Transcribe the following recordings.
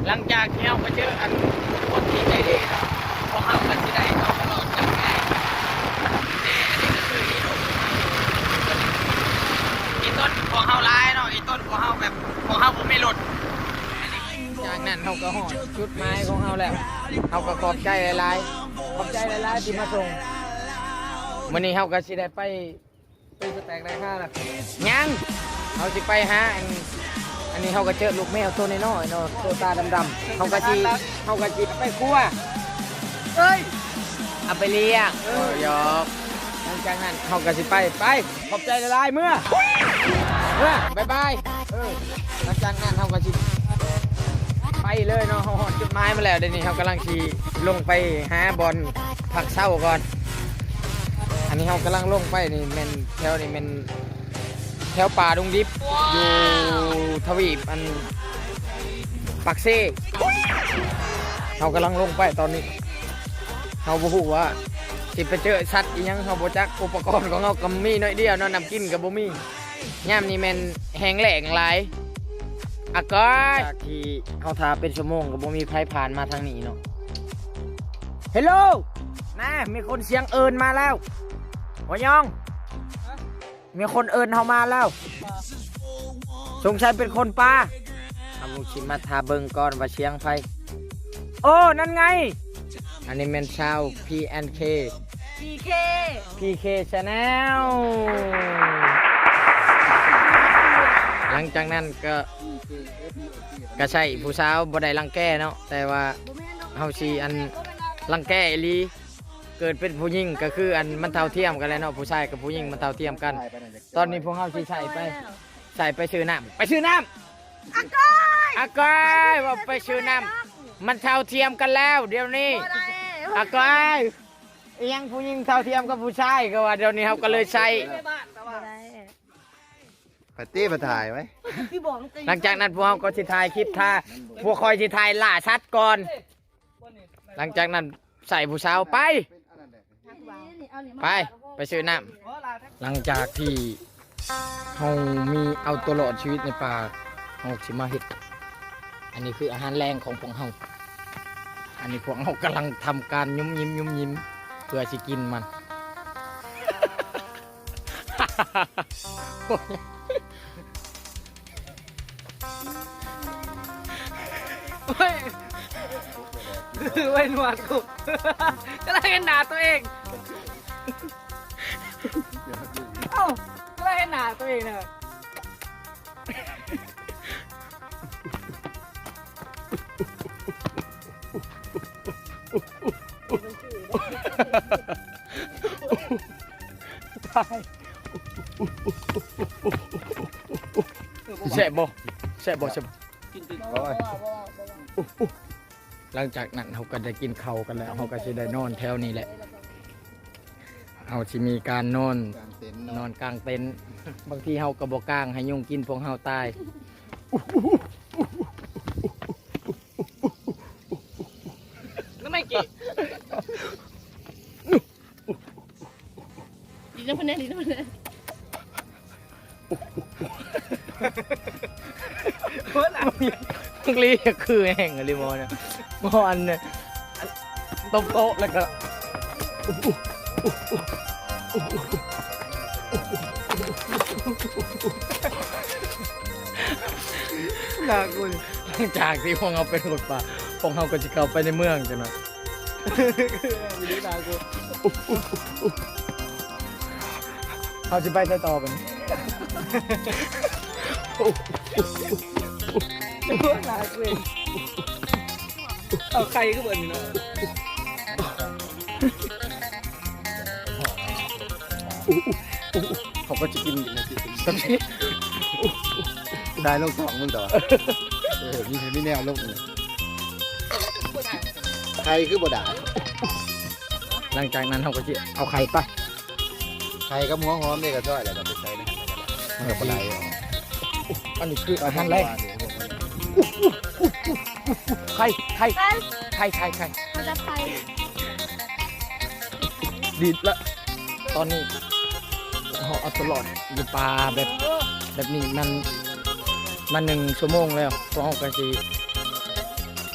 ຫຼັງຈາກທີ່ເຮົາໄປເຈີອັນຄົນທີ່ໃຈດີເນາະ ພວກເຮົາກໍຊິໄດ້ເອົາຕະຫຼອດກັນໄປ. ແຕ່ອັນນີ້ກໍຄືອີຕົ້ນ ອີຕົ້ນຂອງເຮົາຫຼາຍເນາະ ອີຕົ້ນຂອງເຮົາແບບ ຂອງເຮົາບໍ່ມີລົດ. ຈາກນັ້ນເຮົາກໍຮອດຈຸດໝາຍຂອງເຮົາແລ້ວ ເຮົາກໍຂອບໃຈຫຼາຍໆ ຂອບໃຈຫຼາຍໆທີ່ມາສົ່ງ. ມື້ນີ້ເຮົາກໍຊິໄດ້ໄປ ໄປສະແຕັກໄດ້ຄ່າລະ ຍັງ ເຮົາຊິໄປຫາອັນ ອັນນີ້ເຮົາກໍເຈີລູກແມວໂຕນ້ອຍໆເນາະ ໂຕຕາດຳໆ ເຮົາກໍຊິ ເຮົາກໍຊິເອົາໄປຄົວ ເອີຍ ເອົາໄປລ້ຽງ ເອີ ຢອກ. ຫຼັງຈາກນັ້ນເຮົາກໍຊິໄປ ໄປ ຂອບໃຈຫຼາຍໆ ເມືອ ເມືອ ບາຍບາຍ ເອີ. ຫຼັງຈາກນັ້ນເຮົາກໍຊິໄປເລີຍເນາະ ເຮົາຮອດຈຸດໝາຍມາແລ້ວ ດຽວນີ້ເຮົາກຳລັງຊິລົງໄປຫາບ່ອນພັກເຊົາກ່ອນ. ອັນນີ້ເຮົາກຳລັງລົງໄປນີ້ແມ່ນ ແຖວນີ້ແມ່ນແຖວປ່າດົງດິບ ຢູ່ທະວີບອັນປາກເຊ. ເຮົາກຳລັງລົງໄປຕອນນີ້ ເຮົາບໍ່ຮູ້ວ່າຊິໄປເຈີສັດອີ່ຫຍັງ ເຮົາບໍ່ຈັກ ອຸປະກອນຂອງເຮົາກໍມີໜ້ອຍດຽວເນາະ ນ້ຳກິນກໍບໍ່ມີ. ຍາມນີ້ແມ່ນແຫ້ງແລ້ງຫຼາຍ ອາກອຍ ຈາກທີ່ເຮົາຖ້າເປັນຊົ່ວໂມງກໍບໍ່ມີໃຜຜ່ານມາທາງນີ້ເນາະ. ເຮລໂລ ນາ ມີຄົນສຽງເອີ້ນມາແລ້ວ ຫົວຍອງ ມີຄົນເອີ້ນເຮົາມາແລ້ວ ສົງໄສເປັນຄົນປ່າ. ເຮົາຊິມາຖ້າເບິ່ງກ່ອນວ່າສຽງໃຜ. ໂອ້ ນັ້ນໄງ ອັນນີ້ແມ່ນຊາວ PNK PK PK Channel. ຫຼັງຈາກນັ້ນກໍ ກະໃຊ້ຜູ້ສາວບໍ່ໄດ້ລັງແກເນາະ ແຕ່ວ່າເຮົາຊິອັນລັງແກອີ່ຫຼີ. ເກີດເປັນຜູ້ຍິງກໍຄືອັນມັນເທົ່າທຽມກັນແຫຼະເນາະ ຜູ້ຊາຍກັບຜູ້ຍິງມັນເທົ່າທຽມກັນ. ຕອນນີ້ພວກເຮົາຊິໃຊ້ໄປ ໃຊ້ໄປຊື້ນ້ຳ ໄປຊື້ນ້ຳ ອາກອຍ ອາກອຍ ວ່າໄປຊື້ນ້ຳ ມັນເທົ່າທຽມກັນແລ້ວດຽວນີ້ ອາກອຍ. ອີ່ຫຍັງຜູ້ຍິງເທົ່າທຽມກັບຜູ້ຊາຍ ກໍວ່າດຽວນີ້ເຮົາກໍເລີຍໃຊ້ ໄປຕິ ໄປຖ່າຍໄວ້. ຫຼັງຈາກນັ້ນພວກເຮົາກໍຊິຖ່າຍຄລິບ ຖ້າພວກຂ້ອຍຊິຖ່າຍລ່າສັດກ່ອນ. ຫຼັງຈາກນັ້ນໃສ່ຜູ້ສາວໄປ ໄປ ໄປຊື້ນ້ຳ. ຫຼັງຈາກທີ່ເຮົາມີເອົາຕົວລອດຊີວິດໃນປ່າ ເຮົາຊິມາເຮັດ ອັນນີ້ຄືອາຫານແລງຂອງພວກເຮົາ. ອັນນີ້ພວກເຮົາກຳລັງທຳການຫຍຸມຍິມ ຫຍຸມຍິມ ເພື່ອຊິກິນມັນ. ໂອ້ຍ ໂອ້ຍ ໜວດກູ ກຳລັງເຫັນໜ້າຕົວເອງ ເອົ້າ ກຳລັງເຫັນໜ້າຕົວເອງນະ. ຕາຍ ແຊບບໍ່ ແຊບບໍ່ ແຊບບໍ່? ກິນຕິ ໂອ້ຍ. ຫຼັງຈາກນັ້ນເຮົາກໍໄດ້ກິນເຂົ້າກັນແລ້ວ ເຮົາກໍຊິໄດ້ນອນແຖວນີ້ແຫຼະ. ເຮົາຊິມີການນອນ ກາງເຕັນເນາະ ນອນກາງເຕັນ. ບາງທີເຮົາກໍບໍ່ກາງ ໃຫ້ຍຸງກິນພວກເຮົາຕາຍ. ນ້ຳໄມ້ກີ້ ດິນນ້ຳເພິ່ນແດ່ ດິນນ້ຳເພິ່ນແດ່. ໂອ້ຍ ບັກລີຄືແຮງອີ່ຫຼີໝໍນະ ໝໍອັນ ອັນ ຕົບໂຕະແລ້ວກໍ ໜ້າກູ. ຫຼັງຈາກທີ່ພວກເຮົາໄປໂລດປາ ພວກເຮົາກໍຊິເຂົ້າໄປໃນເມືອງຈັ່ງນັ້ນ. ເຮົາຊິໄປໃສຕໍ່ບັດນີ້? ເອົາໄຂ່ຄືເບິ່ງເນາະ ເຂົາກໍຈະກິນຢູ່ໃນທີ່ ໄດ້ລົງທ້ອງມຶງຕໍ່ ເອີ ມີ ມີແນວລົງ ໄຂ່ຄືບໍ່ໄດ້. ຫຼັງຈາກນັ້ນເຮົາກໍຊິເອົາໄຂ່ໄປ ໄຂ່ກັບຫົວຫອມເດ້ ກະຊອຍແລ້ວກໍໄປໃສ່ໃນຫັ້ນ ມັນກໍບໍ່ໄດ້ອອກ. ອັນນີ້ຄືອາຫານແລງ ໄຂ່ ໄຂ່ ໄຂ່ ໄຂ່ ໄຂ່ ມັນຈະໄຂ່ ດີດລະ. ຕອນນີ້ເຮົາເອົາຕົວລອດຢູ່ປ່າແບບ ແບບນີ້ມັນ ມັນໜຶ່ງຊົ່ວໂມງແລ້ວ ພວກເຮົາກໍຊິ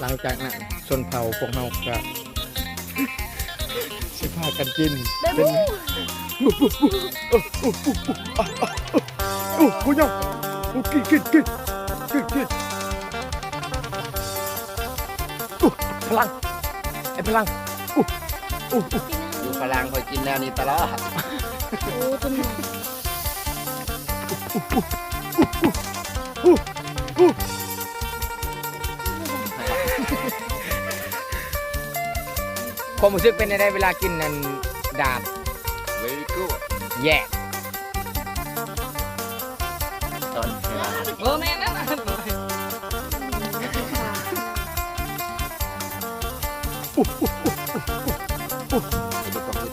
ຫຼາຍ. ຫຼັງຈາກນັ້ນຊົນເຜົ່າພວກເຮົາກະຊິພາກັນກິນ ໄດ້ ເປັນ ເອີ ໂອ້ ໂອ້ ໂອ້ ໂອ້ ໂອ້ ອ່ະ ອ່ະ ໂອ້ ໂອ້ ກິນ ກິນ ກິນ ກິນ ກິນ ໂອ້ ພະລັງ ໄອ້ພະລັງ ໂອ້ ໂອ້ ໂອ້ ຢູ່ພະລັງ ຂ້ອຍກິນແນວນີ້ຕະຫຼອດ ໂອ້ ຕົວໃຫຍ່ ຄວາມຮູ້ສຶກເປັນຈັ່ງໃດເວລາກິນອັນດາດ? Very good. Yeah. ຕອນ ໂອ້ ແມ່ນແລ້ວ ຂ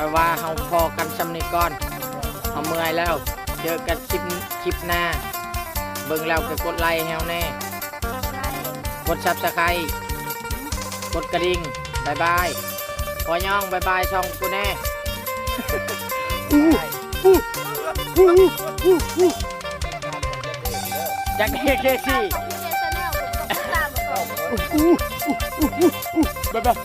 ້ອຍວ່າເຮົາພໍກັນຊ່ຳນີ້ກ່ອນ ເຮົາເມື່ອຍແລ້ວ ເຈີກັນຄລິບ ຄລິບໜ້າ ເບິ່ງແລ້ວກໍກົດໄລໃຫ້ເຮົາແນ່ ກົດຊັບສະໄຄ ກົດກະດິ່ງ ບາຍບາຍ ພໍ່ຍ້ອງ ບາຍບາຍຊ່ອງກູແນ່ ຈັກເອເຄຊີ ບາຍບາຍ.